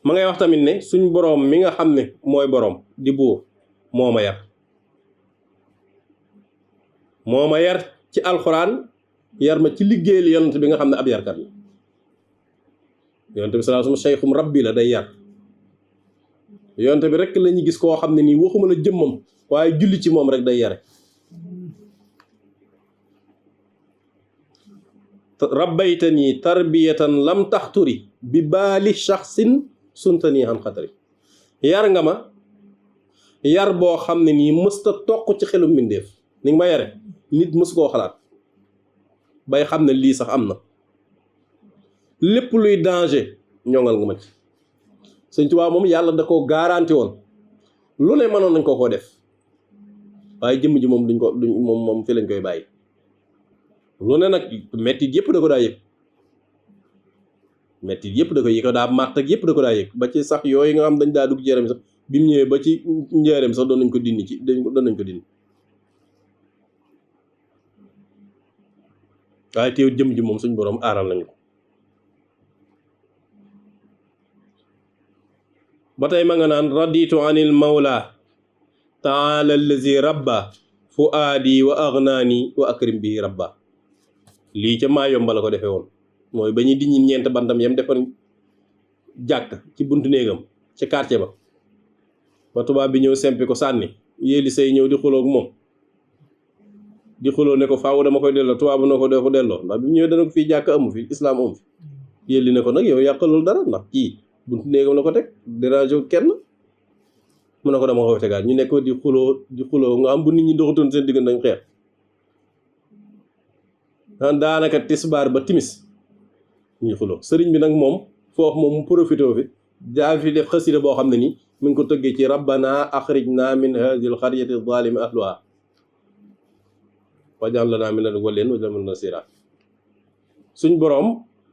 ma ngay wax tamit ne suñ boroom mi nga xam ne mooy boroom di buur moo ma yar moo ma yar ci alxuraan yar ma ci liggéeyal yonent bi nga xam ne ab yarkat la yonent bi sallallahu alayhi wasallam sayxum rabbi la day yar yonent bi rek la ñu gis koo xam ne nii waxuma la jëmmam waaye julli ci moom rek day yare rabbaytani tarbiyatan lam taxturi bi baali shaxsin suntani xam xatari yar nga ma yar boo xam ne nii mësta toq ci xelu mbindeef ni nga ma yare nit mës koo xalaat bay xam ne lii sax am na lépp luy danger ñoŋal nga ma ci Sëñ Tuubaa moom yàlla da koo garanti woon lu ne mënoon nañ koo def waaye jëmm ji moom duñ moom fi lañ koy bàyyi lu ne nag mettit yëpp da ko daa yëg mettit yëpp da ko yëg daa màtt ak yëpp da ko daa yëg ba ci sax yooyu nga xam dañ daa dugg ci yaram sax bi mu ñëwee ba ci njëreem sax doon nañ ko dindi waaye teew jëm ji moom suñ boroom aaral nañu ko ba tey ma nga naan raditu anil mawla taala allazi rabba fuaadi wa agnaani wa akrim bihi rabba lii ca maa yomba la ko defee woon mooy ba ñuy diñi ñeent bantam yam defoon jàkk ci buntu néegam ci quartier ba tubaab bi ñëw sempi ko sànni yéeli say ñëw di xuloog moom di xuloo ne ko faaw dama koy delloo tubaab na ko doo ko delloo ndax bi mu ñëwee dana ko fii jàkk amu fi islam amu fi yéeli ne ko nag yow yàqalul dara ndax kii buntu néegam la ko teg dérange kenn mu ne ko dama ko tegaat ñu nekk di xuloo nga am bu nit ñi doxatoon seen diggante dañ xeex daanaka tisbaar ba timis ñuy xuloo sëriñ bi nag moom foofu moom mu profité fi daa fi def xasida boo xam ne ni mi ngi ko tëggee ci rabbana axrijna min hadhihi alxaryati zalimi ahluha waj'al lana min ladunka waliyyan waj'al lana nasira suñ boroom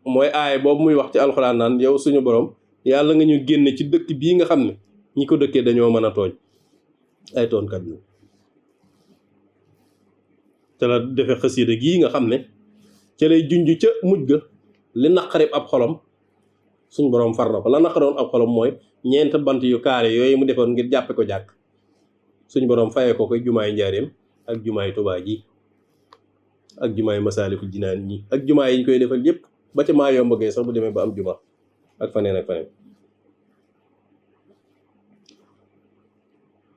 mooy aay boobu muy wax ci alxuraan naan yow suñu boroom yàlla nga ñu génne ci dëkk bii nga xam ne ñi ko dëkkee dañoo mën a tooñ ay toonkat yi ca la defe xasida gii nga xam ne ca lay junj ca mujj ga li naqarib ab xolom suñ boroom far na ko la naqaroon ab xolom mooy ñeent bant yu kaare yooyu mu defoon ngir jàppe ko jàkk suñ boroom fayee ko koy jumaay njaareem ak jumaay Tuubaa ji ak jumaay Masaalikul Jinaan ñi ak jumaa yi ñu koy defal yépp ba ca maa yomb gee sax bu demee ba am juma ak faneen ak faneen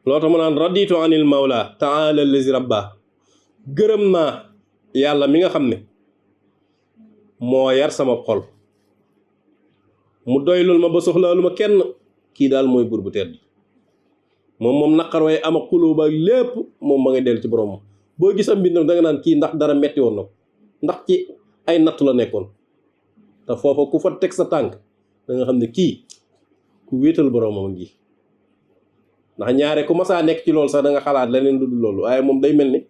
loo tax mu naan raditu anil mawla taala allazi rabba gërëm naa yàlla mi nga xam ne moo yar sama xol mu doylul ma ba soxlaalu ma kenn kii daal mooy buur bu tedd moom naqar way ama xuloo ba lépp moom ma ngay dellu ci borom boo gis am mbindam da nga naan kii ndax dara metti woon na ko ndax ci ay natt la nekkoon te foofa ku fa teg sa tànk da nga xam ne kii ku wéetal boromam ngi ndax ñaare ku masaa nekk ci loolu sax da nga xalaat leneen lu dul loolu waaye moom day mel ni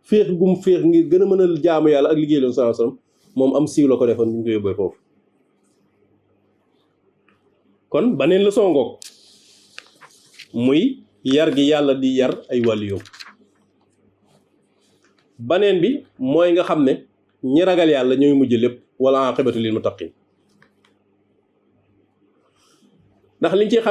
féex gum féex ngir gën a mën a jaamu yàlla ak liggéey loolu sallallahu alayhi wasallam moom am siiw la ko defoon bu ñu ko yóbbee foofu kon baneen la songoog muy yar gi yàlla di yar ay wàlliyoom baneen bi mooy nga xam ne ñi ragal yàlla ñooy mujj lépp wala aqibatu lil muttaqin ndax liñ ci xam